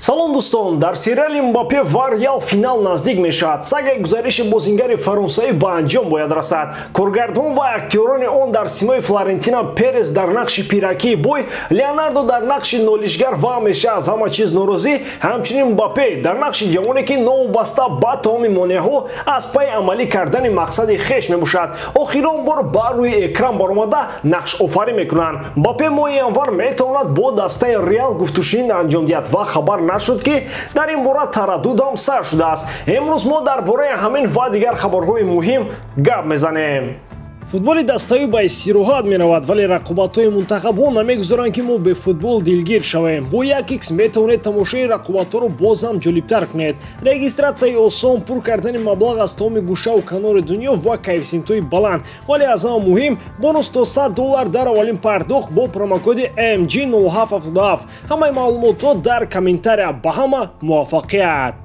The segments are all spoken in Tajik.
Салом, дӯстон! Дар сериали Мбаппе ва Реал финал наздик мешавад. Сагаи гузариши бозингари фаронсавӣ ба анҷом бояд расад. Коргардон ва актёрони он дар симои Флорентина Перес дар нақши пиракии бой, Леонардо дар нақши нолишгар ва ҳамеша аз ҳама чиз норозӣ, ҳамчунин Мбаппе дар нақши ҷавоне, ки новобаста ба тамоми монеаҳо аз пайи амалӣ кардани мақсади хеш мебошад, охирон бор ба рӯи экран баромада нақшофарӣ мекунанд. Мбаппе моҳи январ метавонад бо дастаи Реал гуфтушунид анҷом диҳад ва хабар нашуд, ки дар ин бора тараддудам сар шудааст. Имрӯз мо дар бораи ҳамин ва дигар хабарҳои муҳим гап мезанем. Футболи даставӣ ба истироҳат меравад, вале рақобатҳои мунтахабҳо намегузоранд, ки мо бе футбол дилгир шавем. Бо 1x метавонед тамошои рақобатҳоро боз ҳам ҷолибтар кунед. Регистратсияи осон, пур кардани маблағ аз тамоми гӯшаву канори дунё ва коэффисиентҳои баланд, вале аз ҳама муҳим бонус то 100 доллар дар аввалин пардохт бо промокоди MG0777. Ҳамаи маълумотҳо дар комментария. Ба ҳама муваффақият!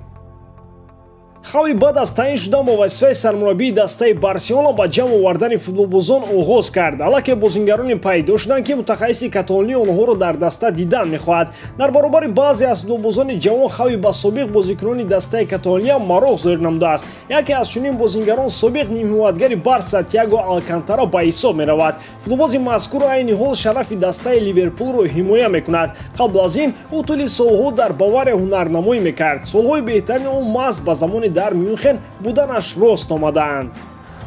Хави баъд аз таъин шудан ба вазифаи сармураббии дастаи Барселона ба ҷамъ овардани футболбозон оғоз кард. Аллакай бозингароне пайдо шуданд, ки мутахассиси каталонӣ онҳоро дар даста дидан мехоҳад. Дар баробари баъзе аз футболбозони ҷавон, Хави ба собиқ бозикунони дастаи Каталония мароқ зоҳир намудааст. Яке аз чунин бозингарон собиқ нимҳимоятгари Барса Тиаго Алкантара ба ҳисоб меравад. Футболбози мазкур айни ҳол шарафи дастаи Ливерпулро ҳимоя мекунад. Қабл аз ин ӯ тӯли солҳо дар Бавария ҳунарнамоӣ мекард. Солҳои беҳтарини ӯ маҳз ба замони дар Мюнхен буданаш рост омаданд.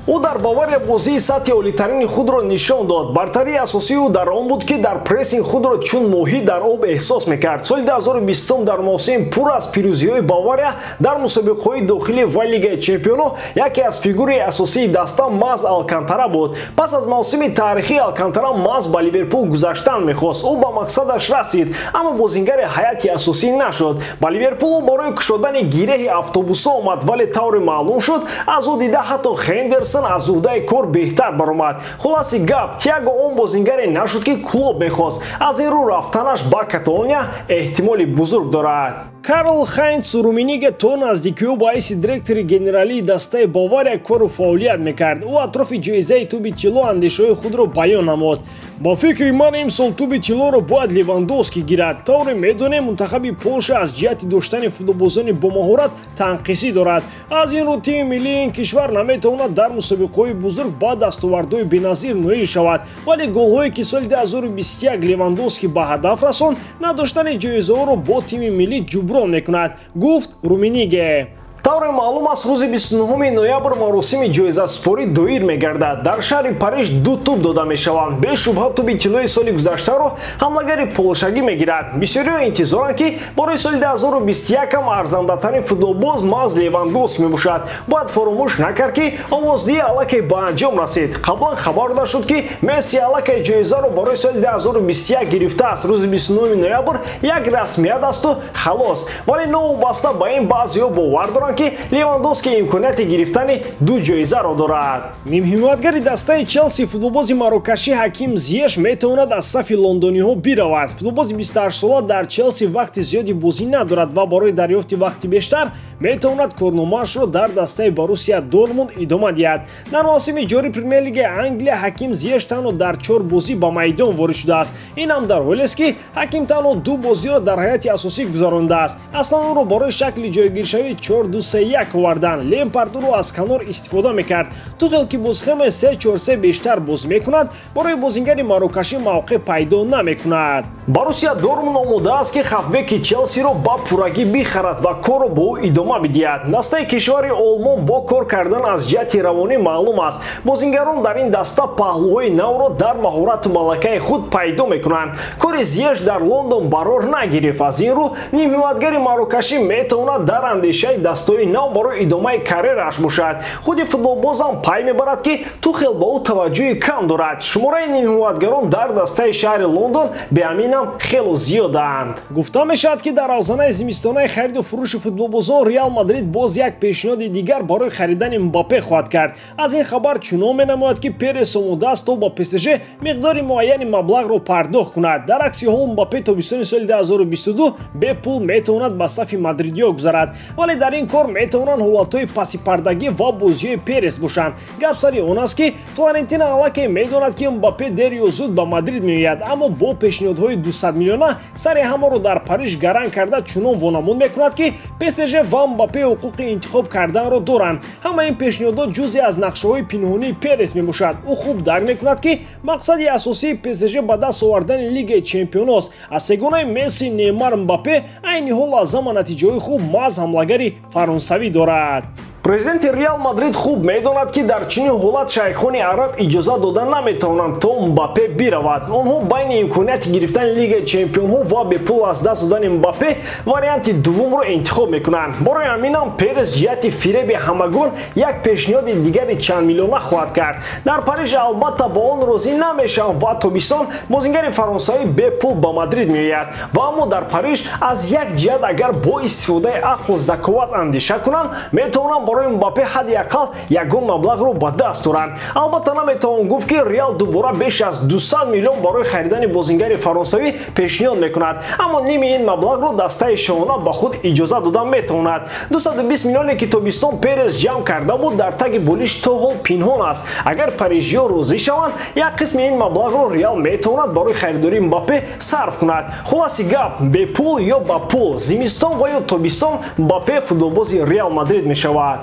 Ӯ дар Бавария бозии сатҳи олитарини худро нишон дод. Бартарии асосии ӯ дар он буд, ки дар прессинг худро чун моҳӣ дар об эҳсос мекард. Соли 2020 дар мавсим пур аз пирӯзиҳои Бавария дар мусобиқаҳои дохилӣ ва Лигаи чемпионо яке аз фигураи асосии даста маҳз Алкантара буд. Пас аз мавсими таърихӣ Алкантара маҳз ба Ливерпул гузаштан мехост. Ӯ ба мақсадаш расид, аммо бозингари ҳайати асосӣ нашуд. Ба Ливерпул ӯ барои кушодани гиреҳи автобусҳо омад, вале тавре маълум шуд, аз ӯ дида ҳатто Хендерсон аз уҳдаи кор беҳтар баромад. Хулоси гап, Тиаго он бозингаре нашуд, ки Клоп мехост. Аз ин рӯ рафтанаш ба Каталония эҳтимоли бузург дорад. Карл Хайнц Руминиге то наздикиҳо ба ҳайси директори генералии дастаи Бавария кору фаъолият мекард. Ӯ атрофи ҷоизаи Тӯби тилло андешаҳои худро баён намуд. Ба фикри ман, имсол Тӯби тиллоро бояд Левандовский гирад. Тавре медонем, мунтахаби Полша аз ҷиҳати доштани футболбозони бомаҳорат танқисӣ дорад. Аз ин рӯ тими миллии ин кишвар наметавонад дар мусобиқаҳои бузург ба дастовардҳои беназир ноил шавад, вале голҳое, ки соли 2021 Левандовский ба ҳадаф расонд, надоштани ҷоизаҳоро бо тими миллӣ ҷуброн мекунад, гуфт Руминиге. Тавре маълум аст, рӯзи 29 ноябр маросими ҷоизасупорӣ доир мегардад. Дар шаҳри Париж ду тӯб дода мешаванд. Бешубҳа, тӯби тиллои соли гузаштаро ҳамлагари полшагӣ мегирад. Бисёриҳо интизоранд, ки барои соли 2021 ҳам арзандатарин футболбоз маҳз Левандовский мебошад. Бояд фаромӯш накард, ки овоздиҳӣ аллакай ба анҷом расид. Қаблан хабар дода шуд, ки Месси аллакай ҷоизаро барои соли 2021 гирифтааст. Рӯзи 29 ноябр як расмият асту халос. Вале новобаста ба ин, баъзеҳо бовар доранд, ки Левандовский имконияти гирифтани ду ҷоизаро дорад. Нимҳимоятгари дастаи Челси, футболбози марокашӣ Ҳаким Зиеш метавонад аз сафи лондониҳо биравад. Футболбози 28сола дар Челси вақти зиёди бозӣ надорад ва барои дарёфти вақти бештар метавонад корномаашро дар дастаи Боруссия Дортмунд идома диҳад. Дар мавсими ҷории Премер-лигаи Англия Ҳаким Зиеш танҳо дар чор бозӣ ба майдон ворид шудааст. Ин ҳам дар ҳолест, ки Ҳаким танҳо ду бозиро дар ҳайати асосӣ гузарондааст. Аслан ӯро барои шакли ҷойгиршавии 4-2-3-1 овардан. Лемпард ӯро аз канор истифода мекард. Тухел, ки бо схемаи 3-4-3 бештар бозӣ мекунад, барои бозингари марокашӣ мавқеъ пайдо намекунад. Боруссия Дортмунд омода аст, ки хавбеки Челсиро ба пуррагӣ бихарад ва корро бо ӯ идома бидиҳад. Дастаи кишвари Олмон бо кор кардан аз ҷиҳати равонӣ маълум аст. Бозингарон дар ин даста паҳлӯҳои навро дар маҳорату малакаи худ пайдо мекунанд. Кори Зиеш дар Лондон барор нагирифт. Аз ин рӯ нимҳимоятгари марокашӣ метавонад дар андешаи дастаҳои нав барои идомаи карьерааш бошад. Худи футболбозам пай мебарад, ки Тухел ба ӯ таваҷҷӯҳи кам дорад. Шумораи нимҳимоятгарон дар дастаи шаҳри Лондон беаминам хело зиёданд. Гуфта мешавад, ки дар авзанаи зимистонаи хариду фурӯши футболбозон Реал Мадрид боз як пешниҳоди дигар барои харидани Мбаппе хоҳад кард. Аз ин хабар чунон менамояд, ки Перес омода аст, то ба ПСЖ миқдори муайяни маблағро пардохт кунад. Дар акси ҳол Мбаппе тобистони соли 2022 бепул метавонад ба сафи мадридиё гузарад, вале дар ин кор Ошкор метавонанд ҳолатҳои пасипардагӣ ва бозиҳои Перес бошанд. Гап сари он аст, ки Флорентино аллакай медонад, ки Мбаппе дер ё зуд ба Мадрид меояд, аммо бо пешниҳодҳои 200 миллиона сари ҳамаро дар Париж гаранг карда чунон вонамуд мекунад, ки ПСЖ ва Мбаппе ҳуқуқи интихоб карданро доранд. Ҳама ин пешниҳодҳо ҷузъе аз нақшаҳои пинҳонии Перес мебошад. Ӯ хуб дарк мекунад, ки мақсади асосии ПСЖ ба даст овардани Лигаи Чемпионост. Аз сегонаи Месси, Неймар, Мбаппе айни ҳол аз ҳама натиҷаҳои хуб маҳз ҳамлагари фаронсавӣ дорад. Президенти Реал Мадрид хуб медонад, ки дар чунин ҳолат шайхони араб иҷозат дода наметавонанд, то Мбаппе биравад. Онҳо байни имконияти гирифтани Лигаи Чемпионҳо ва бепул аз даст додани Мбаппе варианти дуввумро интихоб мекунанд. Барои ҳаминам Перес ҷиҳати фиреби ҳамагон як пешниҳоди дигари чанд миллиона хоҳад кард. Дар Париж албатта ба он розӣ намешаванд ва тобистон бозингари фаронсавӣ бепул ба Мадрид меояд. Ва аммо дар Париж аз як ҷиҳат агар бо истифодаи ақлу заковат андеша кунанд, метавонанд барои Мбаппе ҳадди ақал ягон маблағро ба даст оранд. Албатта наметавон гуфт, ки Реал дубора беш аз 200 миллион барои харидани бозингари фаронсавӣ пешниҳод мекунад, аммо ними ин маблағро дастаи шоҳона ба худ иҷозат дода метавонад. 220 миллионе, ки тобистон Перес ҷамъ карда буд, дар таги болиш то ҳол пинҳон аст. Агар парижиҳо розӣ шаванд, як қисми ин маблағро Реал метавонад барои харидории Мбаппе сарф кунад. Хулоси гап, бепул ё ба пул, зимистон ва ё тобистон Мбаппе футболбози Реал Мадрид мешавад.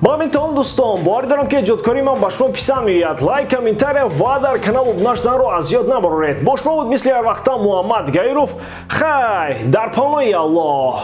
Ба ҳамин тамом, дӯстон, боварӣ дорам, ки эҷодкории ман ба шумо писанд меояд. Лайк, комментария ва дар канал обуна шуданро аз ёд набароред. Бо шумо буд мисли ҳар вақта Муҳаммад Гаиров. Хай, дар паноҳи Аллоҳ.